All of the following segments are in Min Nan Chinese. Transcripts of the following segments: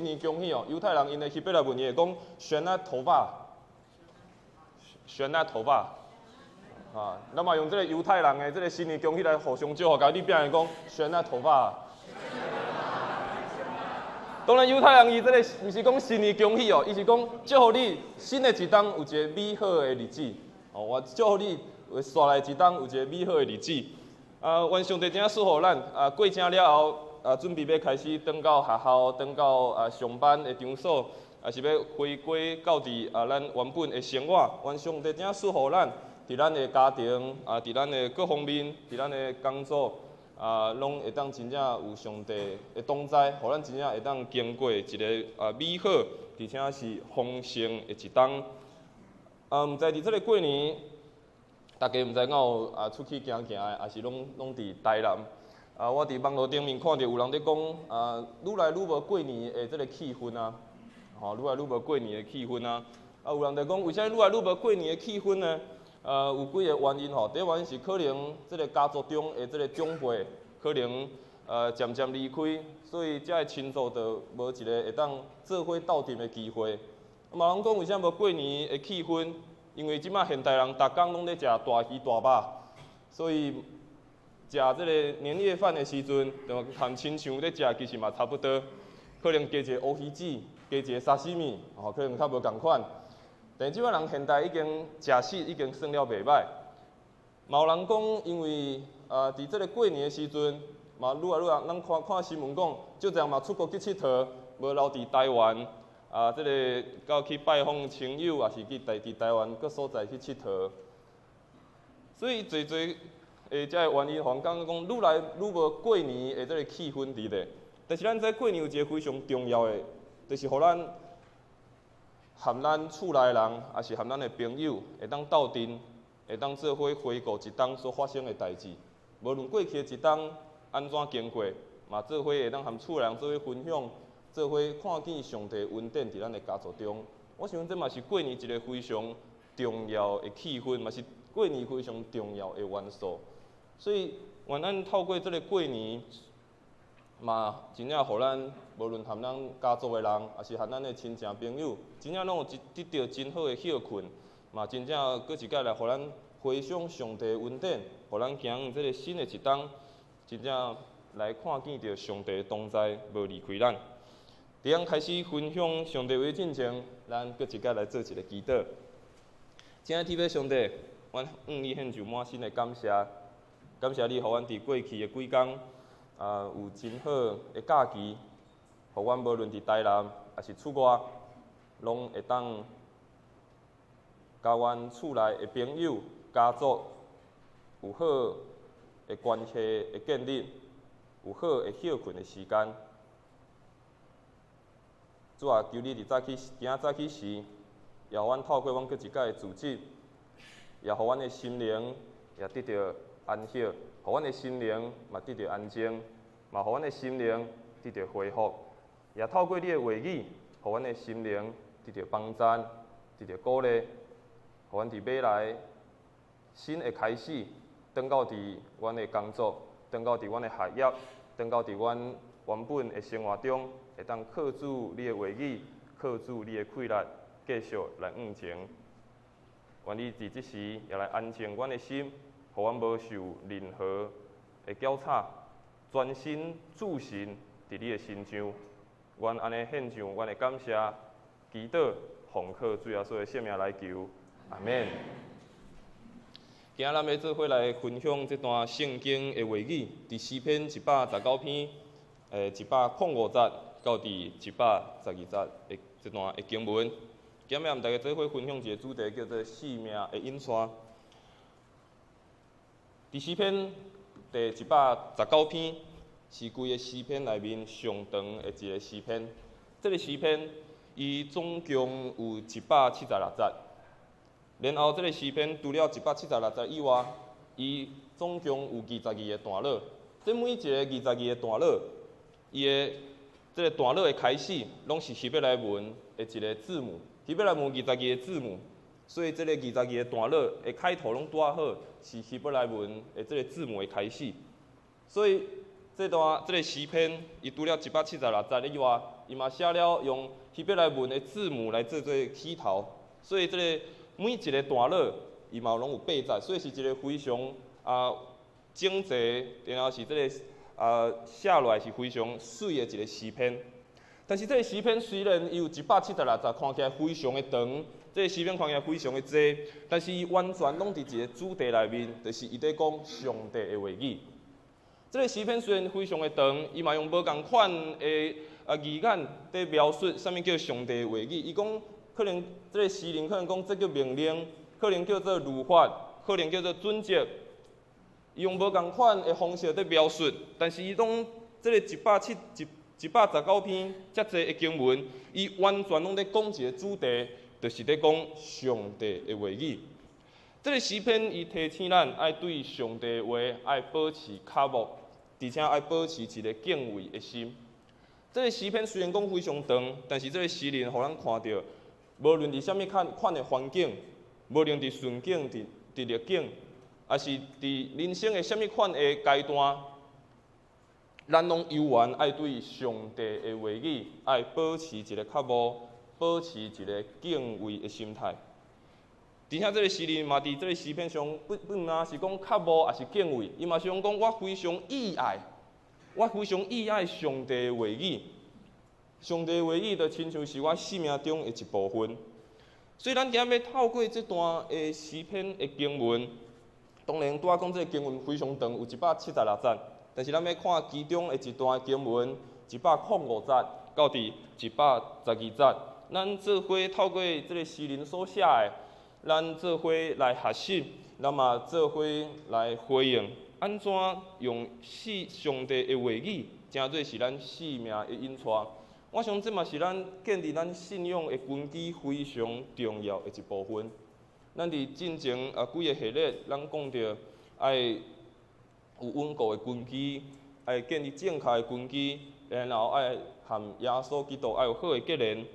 年恭喜哦！猶太人𪜶的希伯來文伊會講שנה טובה，שנה טובה，啊，咱嘛用這個猶太人的這個新年恭喜來互相祝賀，共你拼來講שנה טובה。當然猶太人伊這個毋是講新年恭喜哦，伊是講祝福你新的一冬有一個美好的日子。哦，我祝福你紲來一冬有一個美好的日子。啊，願上帝真正祝福咱啊，過正了後啊，準備欲開始轉到學校，轉到啊上班的場所，抑是欲回歸到佇啊咱原本的生活。願上帝真正祝福咱，佇咱的家庭啊，佇咱的各方面，佇咱的工作啊，攏會當真正有上帝的同在，予咱真正會當經過一個啊美好，而且是豐盛的一冬。啊，毋知佇這個過年，大家毋知敢有啊出去行行的，抑是攏攏佇台南。啊，我佇網路頂面看著有人佇講啊，愈來愈無過年的這個氣氛啊，吼，愈來愈無過年的氣氛啊。啊，有人佇講，為啥愈來愈無過年的氣氛呢？有幾個原因吼。第一原因是可能這個家族中的這個長輩可能漸漸離開，所以遮的親族就無一個會當做伙鬥陣的機會。嘛有人講為啥無過年的氣氛？因為這馬現代人逐工攏咧食大魚大肉，所以食這個年夜飯的時陣，就和親像咧食，其實嘛差不多。可能加一個烏魚子，加一個沙西米，吼，可能較無仝款。但這擺人現代已經食食已經算了袂䆀。嘛有人講，因為啊，佇這個過年的時陣，嘛愈來愈人，咱看看新聞講，足濟人嘛出國去𨑨迌，無留佇台灣。啊，這個到去拜訪親友，抑是去佇佇台灣各所在去𨑨迌。所以濟濟的這个原因，予人感覺講愈來愈無過年的這个氣氛佇咧。但是咱知過年有一個非常重要的，就是予咱和咱厝內人，抑是和咱的朋友，會當鬥陣，會當做伙回顧一冬所發生的代誌。無論過去的一冬按怎經過，嘛做伙會當和厝內人做伙分享，做伙看見上帝恩典佇咱的家族中。我想這嘛是過年一個非常重要的氣氛，嘛是過年非常重要的元素。所以，願咱透過這个過年，嘛真正予咱無論和咱家族的人，抑是和咱的親情朋友，真正攏有一得著真好的歇睏，嘛真正閣一擺來予咱回想上帝的恩典，予咱行這个新的一冬，真正來看見著上帝的同在，無離開咱。佇咱開始分享上帝話進前，咱閣一擺來做一个祈禱。親愛的天父上帝，阮向你獻上滿心的感謝，感謝你予阮佇過去的幾工，啊，有真好的假期，予阮無論佇台南，抑是出外，攏會當佮阮厝內的朋友、家族有好的關係的建立，有好的歇睏的時間。主啊，求你佇早起，今仔早起時，也予阮透過阮閣一擺的組織，也予阮的心靈也得著安息，予阮的心靈嘛得著安靜，嘛予阮的心靈得著恢復。也透過你的話語，予阮的心靈得著幫贊，得著鼓勵，予阮佇欲來新的開始，轉到佇阮的工作，轉到佇阮的學業，轉到佇阮原本的生活中，會當靠主你的話語，靠主你的氣力，繼續來向前。願你佇這時也來安靜阮的心，予阮無受任何的攪吵，專心注神佇你的身上。阮按呢獻上阮的感謝，祈禱，奉靠主耶穌的聖名來求，阿們。今仔咱欲做伙來分享這段聖經的話語，佇詩篇119篇，105節到佇112節的這段的經文。今仔欲和大家做伙分享一个主題，叫做性命的引帶。佇詩篇第119篇是規个詩篇內面上長的一个詩篇。這个詩篇伊總共有176節。然後這个詩篇除了176節以外，伊總共有22個段落。這每一個22個段落，伊的這个段落的開始，攏是希伯來文的一个字母。希伯來文22個字母，所以這个22個段落的開頭攏拄仔好是希伯來文的這个字母的開始。所以這段這个詩篇，伊除了176節以外，伊嘛寫了用希伯來文的字母來做做起頭，所以這个每一个段落，伊嘛攏有八節，所以是一个非常整齊，然後是這个寫落來是非常媠的一个詩篇。但是這个詩篇雖然伊有176節，看起來非常的長，這个詩篇看起來非常的濟，但是伊完全攏佇一个主題內面，就是伊佇講上帝的話語。這个詩篇雖然非常的長，伊嘛用無仝款的字眼佇描述啥物叫上帝的話語。伊講可能這个詩人可能講這叫命令，可能叫做律法，可能叫做準則。伊用無仝款的方式佇描述，但是伊攏這个一百七一119篇遮濟的經文，伊完全攏佇講一个主題，就是佇講上帝的話語。這个詩篇伊提醒咱愛對上帝的話愛保持渴慕，而且愛保持一个敬畏的心。這个詩篇雖然講非常長，但是這个詩人予咱看著，無論佇啥物款款的環境，無論佇順境、佇逆境，抑是佇人生的啥物款的階段，咱攏猶原愛對上帝的話語愛保持一个渴慕，保持一个敬畏的心態。而且這个詩人嘛，佇這个詩篇上，不毋是講渴慕，抑是敬畏，伊嘛是講我非常意愛，我非常意愛上帝的話語。上帝的話語就親像是我生命中的一部分。所以咱今仔欲透過這段的詩篇的經文，當然拄仔講這个經文非常長，有176節，但是咱欲看其中的一段經文，105節到佇112節，咱做伙透過這个詩人所寫的，咱做伙來學習，咱嘛做伙來回應，按怎用四上帝的話語，成做是咱生命的引帶。我想這嘛是咱建立咱信仰的根基非常重要的一部分。咱佇進前幾个系列，咱講著愛有穩固的根基，愛建立正確的根基，然後愛和耶穌基督愛有好的結連。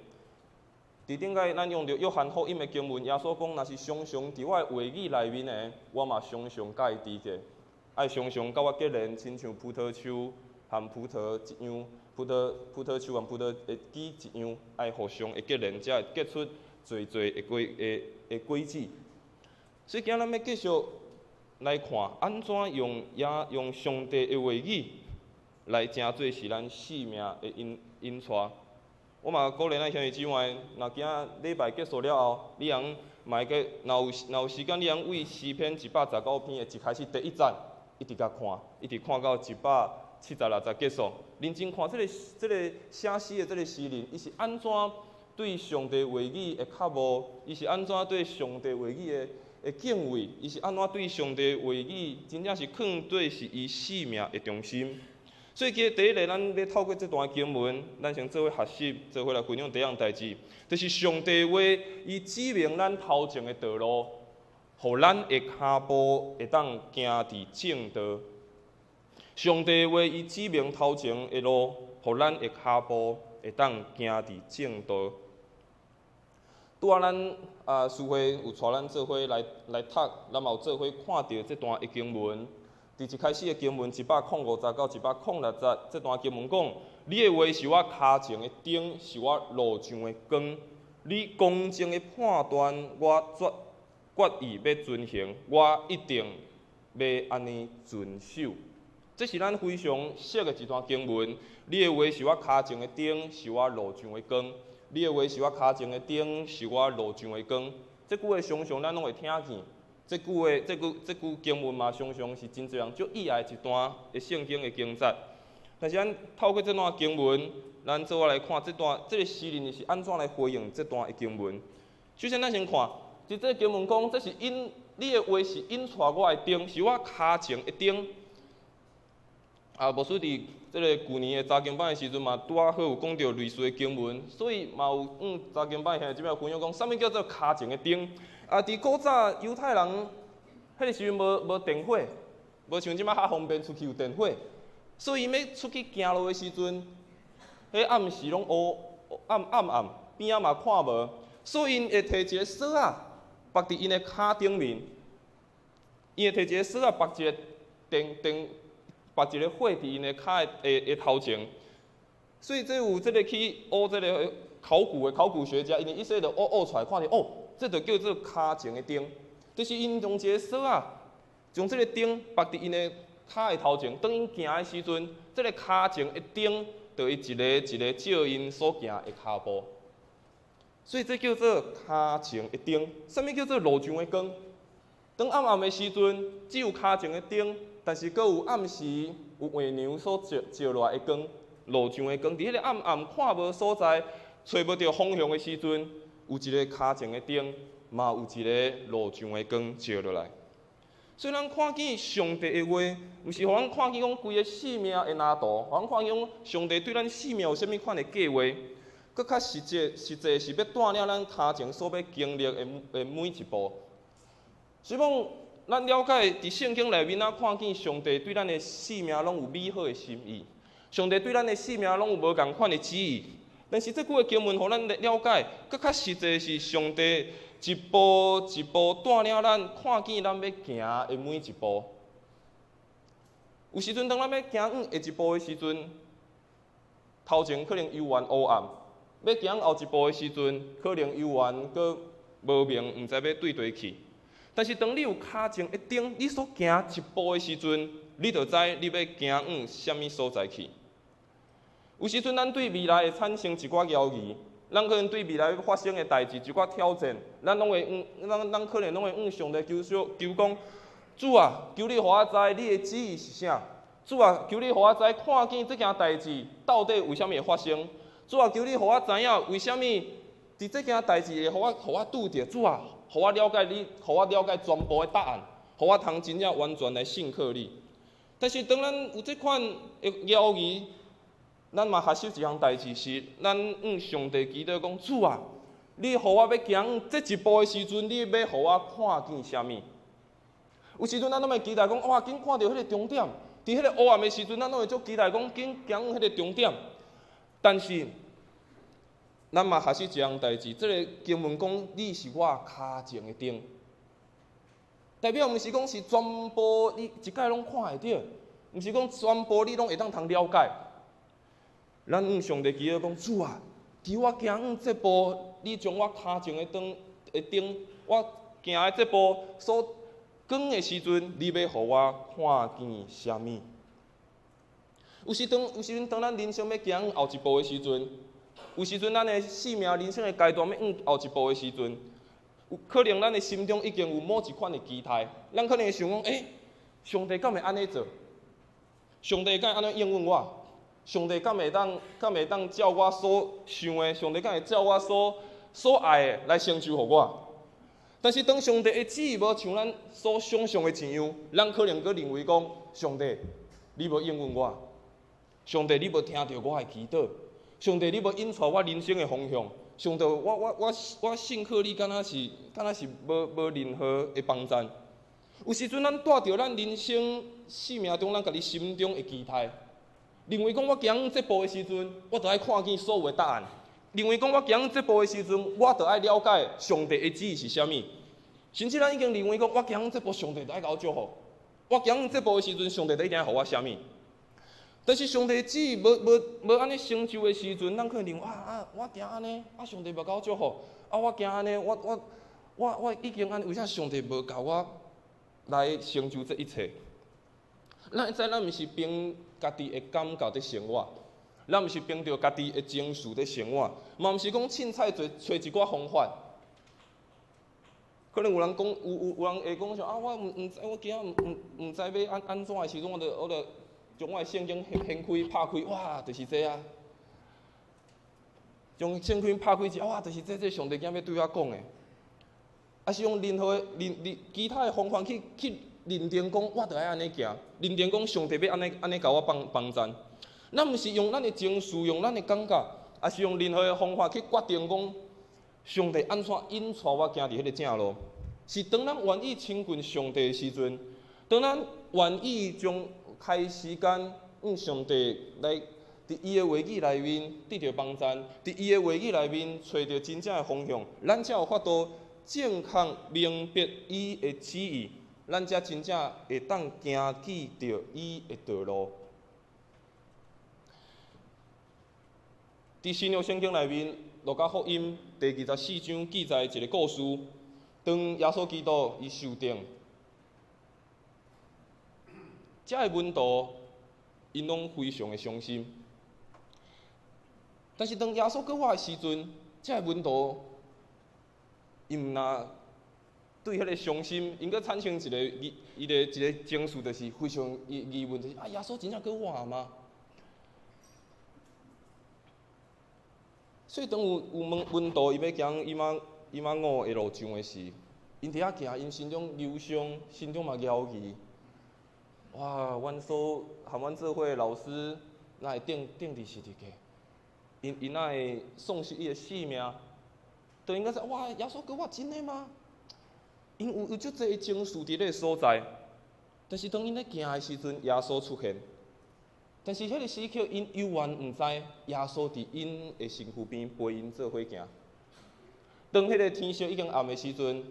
佇頂擺咱用著約翰福音的經文，耶穌講：若是常常佇我的話語內面的，我嘛常常佮伊佇咧，愛常常佮我結連，親像葡萄樹和葡萄一樣，葡萄樹和葡萄的枝一樣，愛互相的結連，才會結出濟濟的果子。所以今仔咱欲繼續來看，按怎用耶用上帝的話語來成做是咱生命的引帶。我嘛鼓勵咱兄弟姊妹，若今仔禮拜結束了後，你通嘛會記，若有時間，你通為詩篇119篇的一開始第一節，一直共看，一直看到176節結束。認真看這个寫詩的這个詩人，伊是按怎對上帝話語的渴慕，伊是按怎對上帝話語的敬畏，伊是按怎對上帝話語，真正是囥做是伊生命的中心。所以，其實第一个，咱欲透過這段經文，咱先做伙學習，做伙來分享第一項代誌，就是上帝話，伊指明咱頭前的道路，予咱的跤步會當行佇正道。上帝話，伊指明頭前的路，予咱的跤步會當行佇正道。拄仔咱師會有帶咱做伙來讀，咱嘛有做伙看著這段的經文。佇一開始的經文105節到106節，這段經文講：你的話是我跤前的燈，是我路上的光。你公正的判斷，我決意欲遵行，我一定欲按呢遵守。這是咱非常熟的一段經文。你的話是我跤前的燈，是我路上的光。你的話是我跤前的燈，是我路上的光。這句話常常咱攏會聽見。這句經文嘛，常常是真濟人足喜愛一段的聖經的經節。但是咱透過這段經文，咱做伙來看這段這个詩人是按怎來回應這段的經文。首先，咱先看，佇這个經文講，這是引你的話是引帶我的燈，是我跤前的燈。牧師佇這个舊年的查經班的時陣嘛，拄仔好有講著類似的經文，所以嘛有查經班兄弟姊妹分享講，啥物叫做跤前的燈？佇古早猶太人，彼个時陣無電火，無像這擺較方便出去有電火，所以𪜶欲出去行路的時陣，彼暗時攏烏暗暗暗，邊仔嘛看無，所以𪜶會提一个索仔，縛佇𪜶的跤頂面，伊會提一个索仔，縛一個電電，縛一个火佇𪜶的跤的頭前。所以這有這个去挖這个考古的考古學家，𪜶一說就挖挖出來，看著哦，這就叫做跤前的燈，就是𪜶用一个索仔，將這个燈縛佇𪜶的跤的頭前，當𪜶行的時陣，這个跤前的燈就會一个一个照𪜶所行的跤步。所以這叫做跤前的燈。啥物叫做路上的光？當暗暗的時陣，只有跤前的燈，但是閣有暗時有月娘所照照落來的光，路上的光。佇彼个暗暗看無所在，揣無著方向的時陣，有一个跤前的燈，嘛有一个路上的光照落來。所以咱看見上帝的話，毋是予咱看見講規个生命的藍圖，予咱看見講上帝對咱生命有啥物款的計劃。閣較實際，實際是欲帶領咱跤前所欲經歷的每一步。所以講，咱了解佇聖經內面，咱看見上帝對咱的生命攏有美好的心意，上帝對咱的生命攏有無仝款的旨意。但是這句的經文，予咱了解，閣較實際是上帝一步一步帶領咱看見咱欲行的每一步。有時陣當咱欲行往下一步的時陣，頭前可能猶原烏暗；欲行後一步的時陣，可能猶原閣無明，毋知欲對佗去。但是當你有跤前的燈，你所行一步的時陣，你就知你欲行往啥物所在去。有時陣咱對未來會產生一寡猶疑，咱可能對未來欲發生的代誌一寡挑戰，咱攏會向，咱可能攏會向上帝求說求講，主啊，求你予我知你的旨意是啥？主啊，求你予我知看見這件代誌到底為啥物會發生？主啊，求你予我知影為啥物佇這件代誌會予我拄著？主啊，予我了解你，予我了解全部的答案，予我通真正完全來信靠你。但是當咱有這款的猶疑，咱嘛學習一項代誌是，咱向上帝祈禱講：主啊，你予我欲行這一步的時陣，你欲予我看見啥物？有時陣咱攏會期待講：哇，緊看著彼個終點，佇彼個黑暗的時陣，咱攏會足期待講，緊行彼個終點。但是，咱嘛學習一項代誌，這个經文講，你是我跤前的燈，代表毋是講是全部你一概攏看會著，毋是講全部你攏會當通了解。咱向上帝祈禱講：主啊，佇我行往這步，你將我跤前的燈，我行的這步所光的時陣，你欲予我看見啥物？有時陣當咱人生欲行後一步的時陣，有時陣咱的生命人生的階段欲往後一步的時陣，有可能咱的心中已經有某一款的期待，咱可能會想講：欸，上帝敢會按呢做？上帝敢會按呢應允我？上帝敢會當照我所想的？上帝敢會照我所愛的來成就予我？但是當上帝的旨意無像咱所想象的這樣，咱可能閣認為講：上帝，你無應允我；上帝，你無聽著我的祈禱；上帝，你無引帶我人生的方向；上帝，我信靠你，敢若是無任何的幫贊。有時陣咱帶著咱人生生命中咱家己心中的期待，認為講我行這步的時陣，我就愛看見所有的答案。認為講我行這步的時陣，我就愛了解上帝的旨意是啥物。甚至咱已經認為講，我行這步，上帝就愛共我祝福。我行這步的時陣，上帝就一定愛予我啥物。但是上帝的旨意無按呢成就的時陣，咱可能認為啊，我行按呢，啊上帝無共我祝福，啊我行按呢，我已經按呢，為啥上帝無共我來成就這一切？咱會知咱毋是憑家己的感覺佇生活，咱毋是憑著家己的情緒佇生活，嘛毋是講凊彩揣揣一寡方法。可能有人講，有人會講說啊，我毋知，我今仔毋知欲按怎的時陣，我就將我的聖經掀開拍開，哇，就是這啊！將聖經拍開一，哇，就是這，這上帝今仔欲對我講的。啊是用任何的任任其他的方法去認定講，我著愛按呢行，認定講上帝欲按呢按呢共我幫贊。咱毋是用咱的情緒，用咱的感覺，抑是用任何的方法去決定講，上帝按怎引帶我行佇彼个正路。是當咱願意親近上帝的時陣，當咱願意將開時間向上帝來，佇伊的話語內面得著幫贊，佇伊的話語內面揣著真正的方向，咱才有法度正確明白伊的旨意，咱才真正會當行去著伊的道路。佇新約聖經內面，路加福音第24章記載一個故事。當耶穌基督伊受釘，遮的門徒𪜶攏非常的傷心。但是當耶穌閣活的時陣，遮的門徒𪜶毋若對彼個傷心，𪜶閣產生一個疑，伊的一個情緒，就是非常疑疑問，就是啊，耶穌真正閣活嗎？所以當有有門門徒伊欲行以馬以馬忤的路上的時，𪜶佇遐行，𪜶心中憂傷，心中嘛猶疑。哇！阮所含阮做伙的老師，哪會釘釘佇十字架？𪜶𪜶哪會喪失伊的性命？就應該說，哇！耶穌閣活真的嗎？𪜶有有足濟的情緒佇咧個所在，但是當𪜶咧行的時陣，耶穌出現。但是彼個時刻，𪜶猶原毋知耶穌佇𪜶的身軀邊陪𪜶做伙行。當彼個天色已經暗的時陣，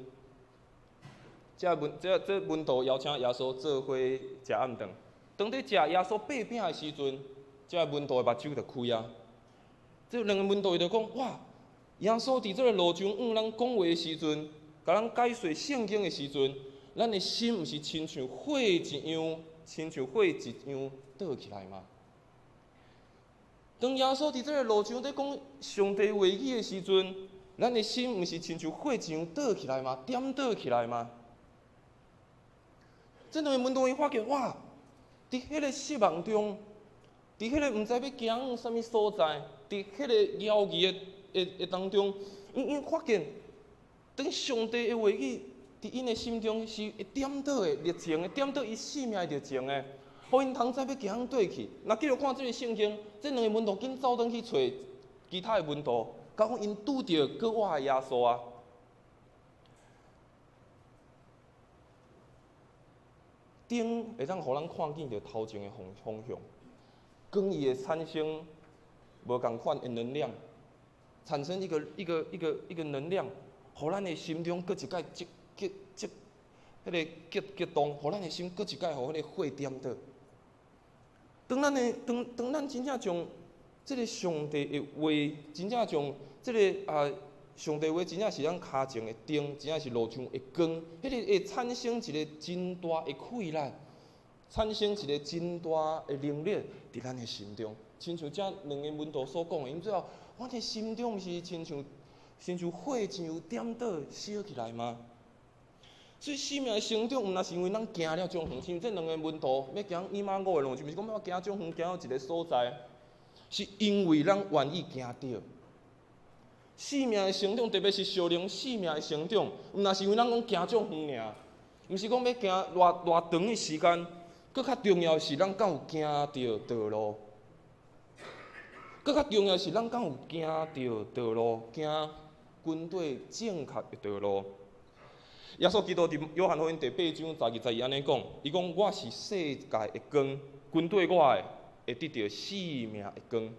這門這這門徒邀請耶穌做伙食暗頓。當佇食耶穌擘餅的時陣，這門徒的目睭就開啊！這兩個門徒伊就講：哇！耶穌佇這个路上向咱講話的時陣，共咱解說聖經的時陣，咱的心毋是親像火一樣，親像火一樣倒起來嗎？當耶穌佇這个路上佇講上帝話語的時陣，咱的心毋是親像火一樣倒起來嗎？點倒起來嗎？這兩個門徒伊發現，哇！佇彼个失望中，佇彼个毋知欲行往啥物所在，佇彼个猶疑的的的當中，𪜶𪜶發現，當上帝的話語佇𪜶的心中是會點倒的熱情的，點倒伊生命的熱情的，予𪜶通知欲行往佗去。若繼續看這个聖經，這兩個門徒緊走轉去揣其他的門徒，講𪜶拄著閣活的耶穌啊！燈會當予咱看見著頭前的方方向，光伊會產生無仝款的能量，產生一個一個一個一個能量，予咱的心中閣一擺激激激，彼个激激動，予咱的心閣一擺予彼个火點著。當咱的當當咱真正將這个上帝的話，真正將這个啊。上帝話真正是咱跤前的燈，真正是路上的光，彼个會產生一个真大的氣力，產生一个真大的能力佇咱的心中。親像這兩个門徒所講的，𪜶最後，阮的心中毋是親像親像火一樣點著燒起來嗎？所以生命的成長，毋若是因為咱行了足遠，像這兩个門徒欲行以馬忤的路，就毋是講欲行足遠，行到一个所在，是因為咱願意行著。生命的成長，特別是屬靈生命的成長，毋若是因為咱講行足遠爾，毋是講欲行偌偌長的時間，閣較重要的是咱敢有行著道路。閣較重要的是咱敢有行著道路，行跟對正確的道路。耶穌基督佇約翰福音第8章12節伊按呢講，伊講我是世界的光，跟綴我的會得著生命的光。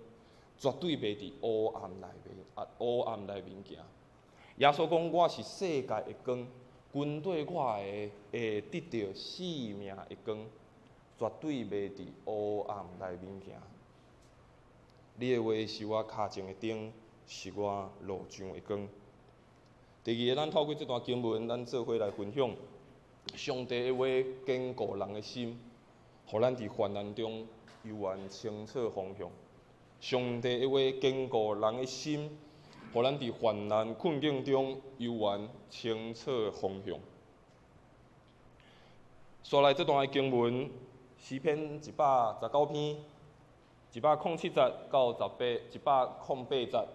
絕對袂佇黑暗內面，啊，黑暗內面行。耶穌講：我是世界的光，跟綴我的會得著生命的光，絕對袂佇黑暗內面行。你的話是我跤前的燈，是我路上的光。第二个，咱透過這段經文，咱做伙來分享上帝的話堅固人的心，予咱佇患難中猶原清楚方向。上帝的話堅固人的心，予咱佇患難困境中猶原清楚方向。紲來這段的經文，詩篇119篇，107節到18，108節，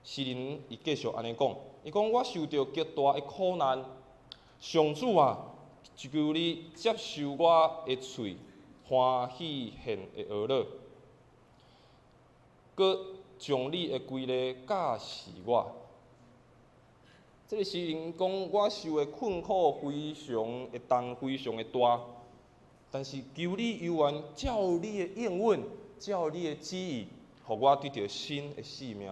詩人伊繼續按呢講，伊講我受著極大的苦難，上主啊，求你接受我的喙歡喜獻的哀樂。閣將你的規例教示我。這个詩人講，我受的困苦非常的重，非常的大，但是求你猶原照你的應允，照你的旨意，予我得著新的生命。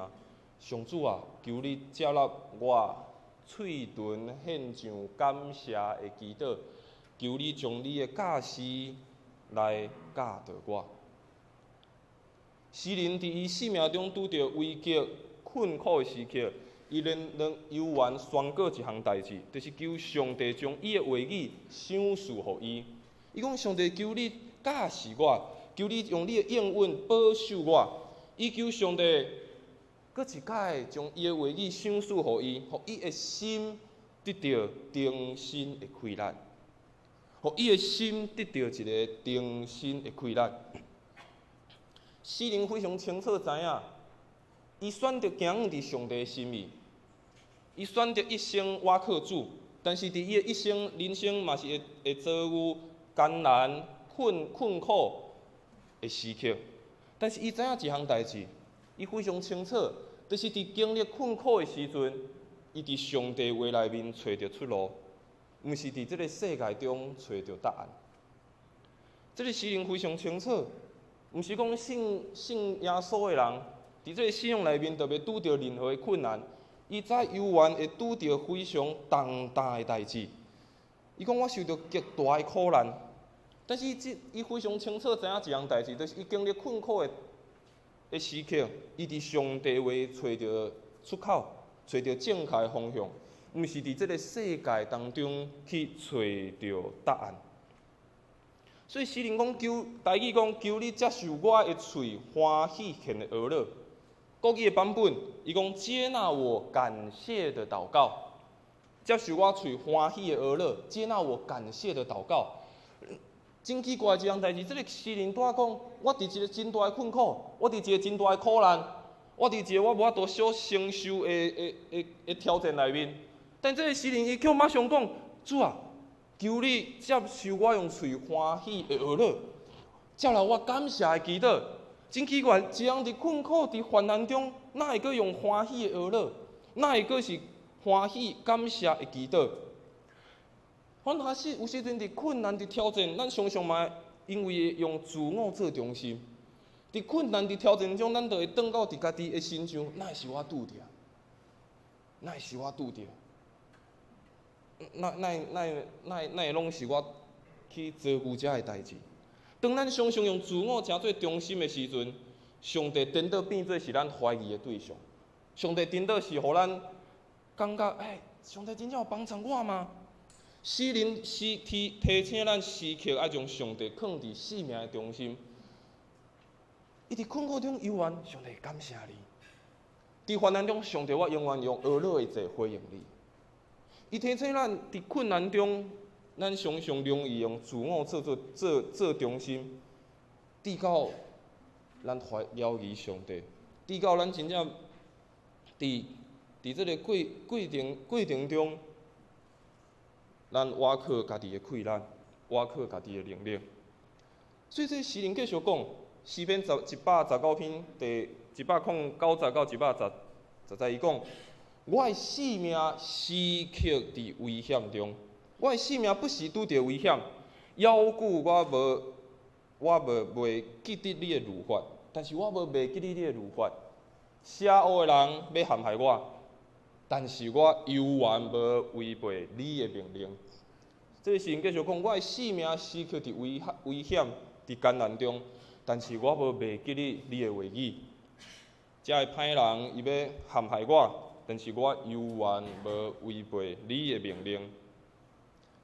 上主啊，求你接納我喙唇獻上感謝的祈禱，求你將你的教示來教導我。詩人佇伊生命中拄著危急困苦的時刻，伊仍然猶原宣告一項代誌，就是求上帝將伊的話語賞賜予伊。伊講：上帝，求你教示我，求你用你的應允保守我。伊求上帝閣一擺將伊的話語賞賜予伊，予伊的心得著重新的氣力，予伊的心得著一个重新的氣力。詩人非常清楚知影，伊選擇行佇上帝的心意，伊選擇一生倚靠主，但是佇伊的一生人生嘛是會遭遇艱難、困苦的時刻。但是伊知影一項代誌，伊非常清楚，就是佇經歷困苦的時陣，伊佇上帝話內面揣著出路，毋是佇這个世界中揣著答案。這个詩人非常清楚，毋是講信耶穌的人，佇這个信仰內面就袂拄著任何的困難，伊才猶原會拄著非常重大的代誌。伊講我受著極大的苦難，但是伊非常清楚知影一項代誌，就是伊經歷困苦的時刻，伊佇上帝話揣著出口，揣著正確的方向，毋是佇這个世界當中去揣著答案。所以詩人講求，大衛講求你接受我的喙歡喜獻的盅樂。國語的版本，伊講接納我感謝的禱告，接受我喙歡喜的盅樂，接納我感謝的禱告。真奇怪一項代誌，這个詩人拄仔講，我佇一个真大的困苦，我佇一个真大的苦難，我佇一个我無法度小承受的挑戰內面。但這个詩人伊卻馬上講，主啊，求你接受我用喙歡喜的盅樂，接納我感謝的祈禱。真奇怪，一人佇困苦、佇患難中，哪會閣用歡喜的盅樂？哪會閣是歡喜感謝的祈禱？反而是有時陣佇困難、佇挑戰，咱常常嘛因為會用自我做中心。佇困難、佇挑戰中，咱就會轉到佇家己的身上，哪會是我拄著？哪會是我拄著？哪會攏是我去遭遇這的代誌？當咱常常用自我成做中心的時陣，上帝顛倒變做是咱懷疑的對象。上帝顛倒是予咱感覺，欸，上帝真正有幫助我嗎？詩人是提醒咱時刻愛將上帝囥佇生命的中心。伊佇困苦中猶原，上帝感謝你；佇患難中，上帝我永遠用盅樂的祭回應你。伊提醒咱佇困難中，咱常常容易用自我做中心，直到咱懷疑上帝，直到咱真正佇這个過程中，咱倚靠家己的氣力，倚靠家己的能力。所以這詩人繼續講，詩篇119篇第109到110節，伊講：我的性命時刻佇危險中，我的性命不時拄著危險。猶久我無袂記得你的律法，但是我無袂記得你的律法。邪惡的人欲陷害我，但是我猶原無違背你的命令。這个詩人繼續講，我的性命時刻佇危險、佇艱難中，但是我無袂記得你的話語。這个歹人伊欲陷害我，但是我猶原無違背你的命令。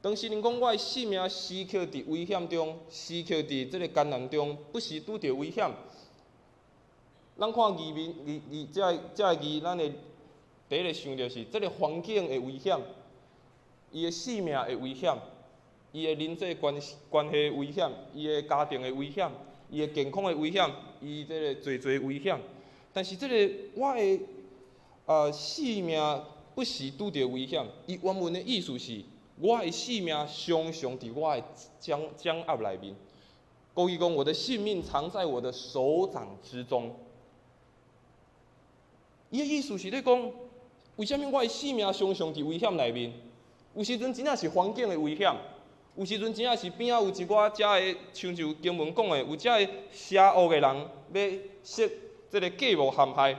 當詩人講我的性命時刻佇危險中，時刻佇這个艱難中，不時拄著危險。咱看字面字字這个字，咱會第一个想著是這个環境的危險，伊的性命的危險，伊的人際關係危險，伊的家庭的危險，伊的健康的危險，伊這个濟濟危險。但是這个我的性命不時拄著危險，伊原文的意思是，我的性命常常佇我的掌握內面。國語講，我的性命藏在我的手掌之中。伊的意思是咧講，為啥物我的性命常常佇危險內面？有時陣真正是環境的危險，有時陣真正是邊仔有一寡遮个，親像經文講的，有遮个邪惡的人欲設這个計謀陷害。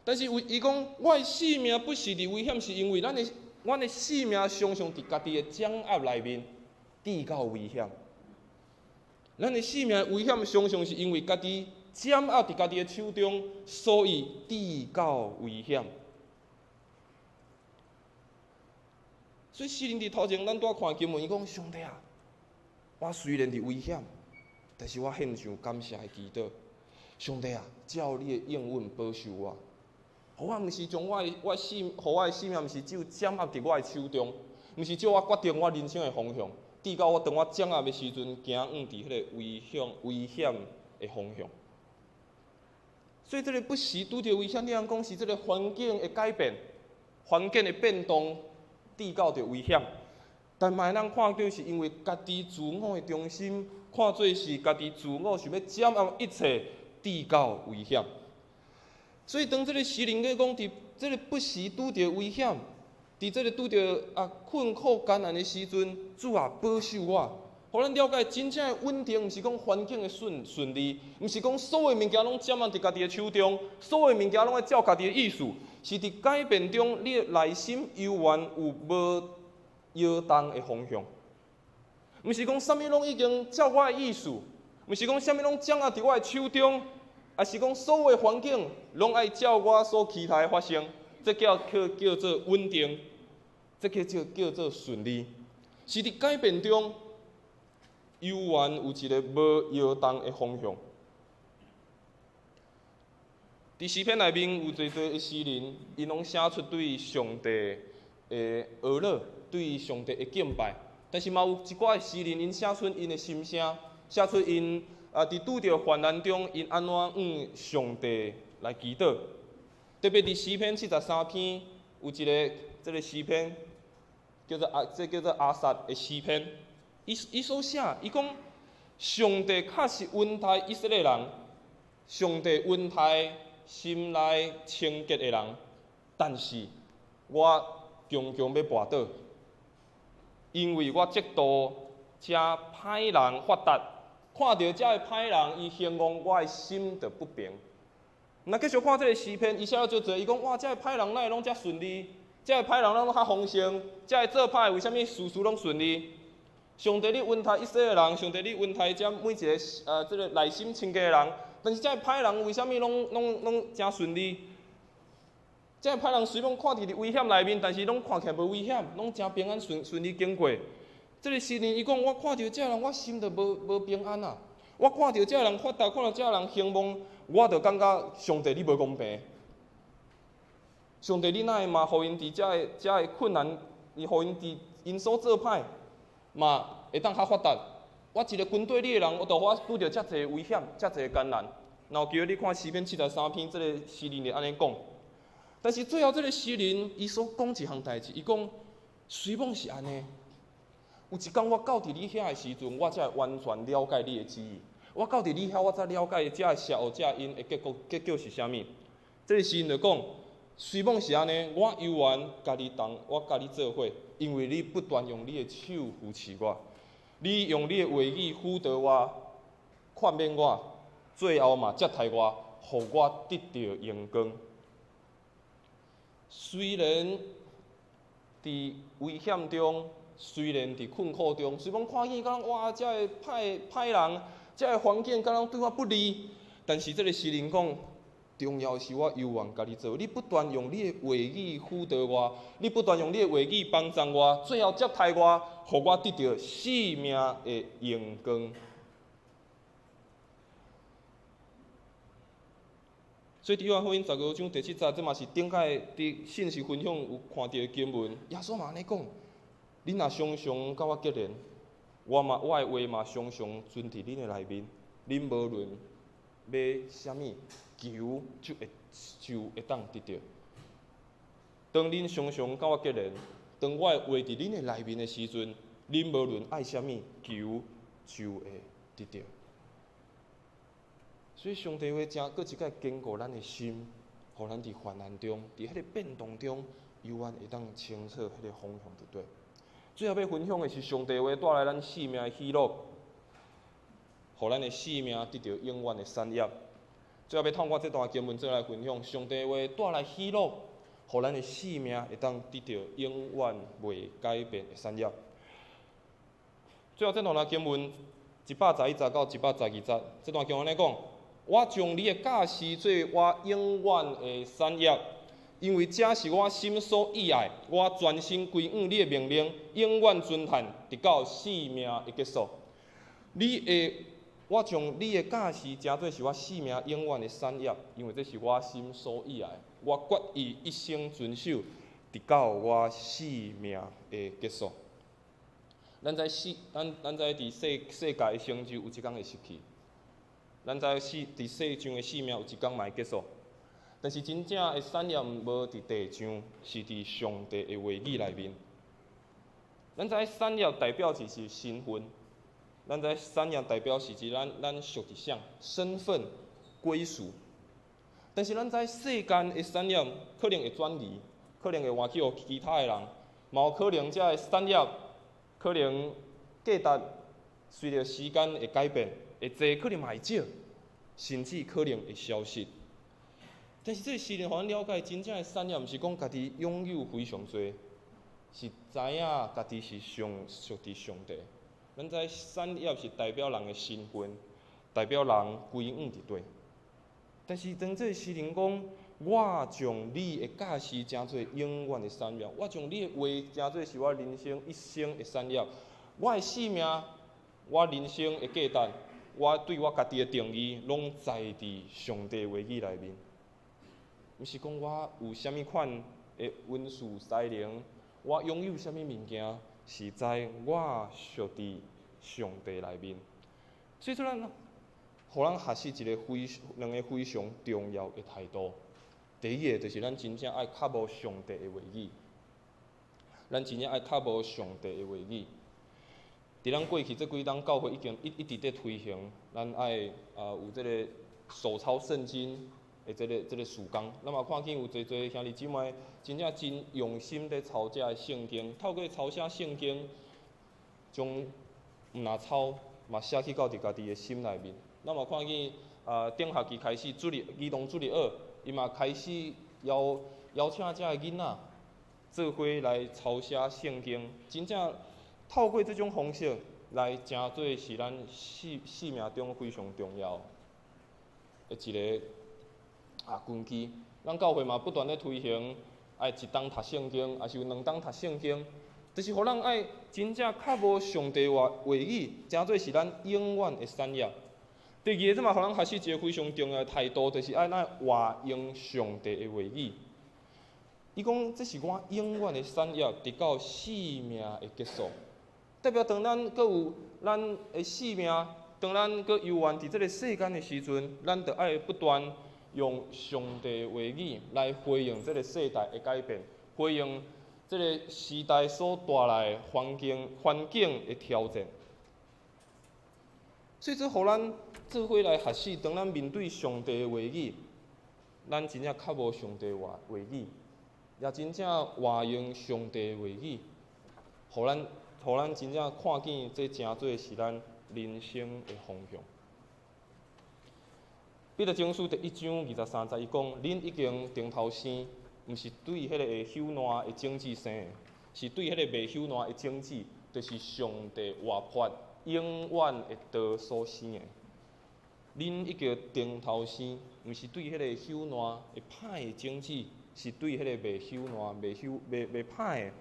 但是伊講，我的性命不是佇危險，是因為阮的性命常常佇家己的掌握內面，至到危險。咱的性命危險，常常是因為家己掌握佇家己的手中，所以至到危險。所以詩人佇頭前，咱拄仔看經文，伊講上帝啊，我雖然佇危險，但是我獻上感謝的祈禱。上帝啊，照你的應允保守我，予我毋是將我的我性，予我的性命毋是只有掌握佇我的手中，毋是照我決定我人生的方向，直到我當我掌握的時陣，行往佇彼个危險危險的方向。所以這个不時拄著危險，你通講是這个環境的改變，環境的變動，致到著危險。但嘛會當看著是因為家己自我的中心，看做是家己自我想欲掌握一切，致到危險。所以當這个詩人咧講，佇這个不時拄著危險，佇這个拄著啊困苦艱難的時陣，主啊保守我，予咱了解真正的穩定，毋是講環境的順順利，毋是講所有物件攏掌握佇家己的手中，所有物件攏愛照家己的意思，是佇改變中，你的內心猶原有無搖動的方向。毋是講啥物攏已經照我的意思，毋是講啥物攏掌握佇我的手中，抑是講所有環境攏愛照我所期待的發生，這叫叫叫做穩定，這叫做叫做順利，是佇改變中，猶原有一个無搖動的方向。佇詩篇內面有濟濟的詩人，𪜶攏寫出對上帝的呵咾，對上帝的敬拜。但是嘛有一寡的詩人，𪜶寫出𪜶的心聲，寫出𪜶啊佇拄著患難中，𪜶按怎向上帝來祈禱。特別佇詩篇73篇，有一个這个詩篇，叫做阿，這叫做亞薩的詩篇。伊伊所寫，伊講上帝確實恩待以色列人，上帝恩待心內清潔的人，但是我常常欲跋倒，因為我嫉妒這歹人發達，看著這个歹人伊興旺，我的心就不平。若繼續看這个詩篇，伊寫了足濟，伊講哇，這个歹人哪會攏遮順利？這个歹人攏較豐盛？這个做歹的為啥物事事攏順利？上帝你恩待以色列人，上帝你恩待這每一个呃，這个內心清潔的人，但是這个歹人為啥物攏攏攏誠順利？這个歹人雖講看佇佇危險內面，但是攏看起來無危險，攏誠平安順順利經過。這个詩人伊講，我看著這个人，我心就無無平安啊！我看著這个人發達，看著這个人興旺，我就感覺上帝你無公平。上帝你哪會嘛，予𪜶佇遮个遮个困難，伊予𪜶佇𪜶所做歹，嘛會當較發達。我一个跟綴你的人，我就予我拄著遮濟危險，遮濟艱難。若有機會你看詩篇七十三篇，這个詩人就按呢講。但是最後這个詩人，伊所講一項代誌，伊講雖罔是按呢，有一工我到佇你遐的時陣，我才會完全了解你的旨意。我到佇你遐，我才了解這个邪惡、這个𪜶的結果結局是啥物。這个詩人就講，雖罔是按呢，我猶原共你同，我共你做伙，因為你不斷用你的手扶持我，你用你的話語輔導我、勸勉我，最後嘛接待我，予我得著榮光。雖然佇危險中，雖然佇困苦中，雖講看見敢若哇，這个歹歹人，這个環境敢若對我不利，但是這个詩人講，重要是我猶原共你做，你不斷用你的話語輔導我，你不斷用你的話語幫助我，最後接待我，予我得著生命的榮光。所以，佇約翰福音15章第7節，這嘛是頂擺佇信息分享有看著的經文。耶穌嘛按呢講：恁若常常佮我結連，我嘛我的話嘛常常存佇恁的內面。恁無論欲啥物求，就會就會當得著。當恁常常佮我結連，當我的話佇恁的內面的時陣，恁無論愛啥物求，就會得著。所以上帝話誠閣一擺堅固咱的心，予咱佇患難中，佇彼个變動中，猶原會當清楚彼个方向佇佗。最後欲分享的是上帝話帶來咱生命的喜樂，予咱的生命得著永遠的產業。最後欲透過這段經文做來分享，上帝話帶來喜樂，予咱的生命會當得著永遠袂改變的產業。最後這段經文111節到112節，這段經文按呢講。我將你的教示做我永遠的產業，因為這是我心所意愛。我專心歸向你的命令，永遠遵行，直到性命的結束。你的，我將你的教示成做是我性命永遠的產業，因為這是我心所意愛。我決意一生遵守，直到我性命的結束。咱知世，咱知佇世界的成就有一工會失去。咱知世佇世上的性命有一工嘛會結束。但是真正的產業無佇地上，是佇上帝的話語內面。咱知產業代表就是身份，咱知產業代表是指咱屬佇啥身份歸屬。但是咱知世間的產業可能會轉移，可能會換去予其他的人，嘛有可能這个產業可能價值隨著時間會改變，會濟可能嘛會少，甚至可能會消失。但是這个詩人予咱了解，真正的產業毋是講家己擁有非常濟，是知影家己是上屬佇上帝。咱知產業是代表人的身份，代表人歸向佇佗。但是當這个詩人講，我將你的教示成做永遠的產業，我將你的話成做是我人生一生的產業，我的性命，我人生的價值，我對我家己的定義，攏在佇上帝話語內面。毋是講我有啥物款的文士才能，我擁有啥物物件，是在我屬佇上帝內面。所以說咱，予咱學習一個非兩个非常重要的態度。第一个就是咱真正愛渴慕上帝的話語，咱真正愛渴慕上帝的話語。佇咱過去這幾冬，教會已經一直佇推行，咱愛有這个手抄聖經的這个事工。咱嘛看見有濟濟兄弟姊妹真正真用心佇抄這个聖經，透過抄寫聖經，將毋若抄，嘛寫去到佇家己的心內面。咱嘛看見頂學期開始主日兒童主日學，伊嘛開始邀請這个囡仔做伙來抄寫聖經，真正透過這種方式來成做是咱生命中非常重要的一个根基。咱教會嘛不斷咧推行，愛一冬讀聖經，抑是有兩冬讀聖經，就是予咱愛真正渴慕上帝話語，成做是咱永遠的產業。第二个，這嘛予咱學習一個非常重要的態度，就是愛咱活用上帝的話語。伊講這是我永遠的產業，直到性命的結束。代表當咱閣有咱的性命，當咱閣猶原佇這个世間的時陣，咱著愛不斷用上帝的話語來回應這个世代的改變，回應這个時代所帶來環境的挑戰。所以這予咱做伙來學習，當咱面對上帝的話語，咱真正渴慕上帝話語，也真正活用上帝的話語，予咱真正看見這成做是咱人生的方向。彼得前書第一章二十三節，伊講：恁已經重頭生，毋是對彼个會朽爛的種子生的，是對彼個袂朽爛的種子，就是上帝活潑永遠的道所生的。恁已經重頭生，毋是對彼個朽爛會歹的種子，是對彼个袂朽爛、袂朽、袂歹的，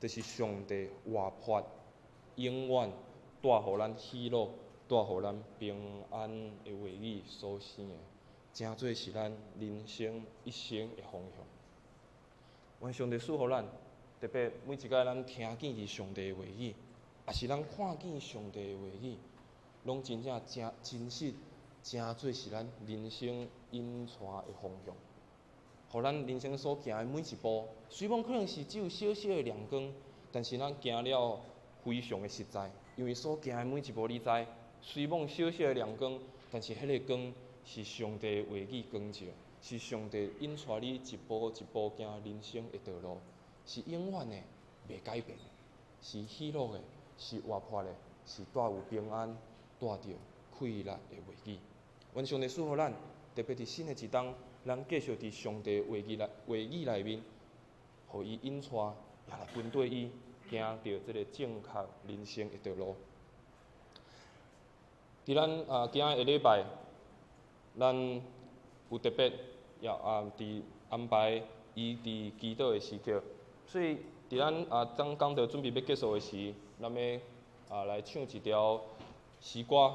就是上帝活潑永遠帶予咱喜樂、帶予咱平安的話語所生的，成做是咱人生一生的方向。願上帝賜予咱，特別每一擺咱聽見佇上帝的話語，抑是咱看見上帝的話語，攏真正真真實，成做是咱人生引帶的方向。予咱人生所行的每一步，雖罔可能是只有小小的亮光，但是咱行了非常的實在，因為所行的每一步，你知，雖罔小小的亮光，但是彼个光是上帝的話語光照，是上帝引帶你一步一步行人生的道路，是永遠的，袂改變的，是喜樂的，是活潑的，是帶有平安、帶著快樂的話語。願上帝賜予咱，特別佇新的一冬，咱繼續佇上帝話語內面，予伊引帶，也來跟綴伊行著這个正確人生的道路。佇咱今仔下禮拜，咱有特別要佇安排伊佇祈禱的時刻，所以佇咱當講道準備欲結束的時，咱欲來唱一條詩歌。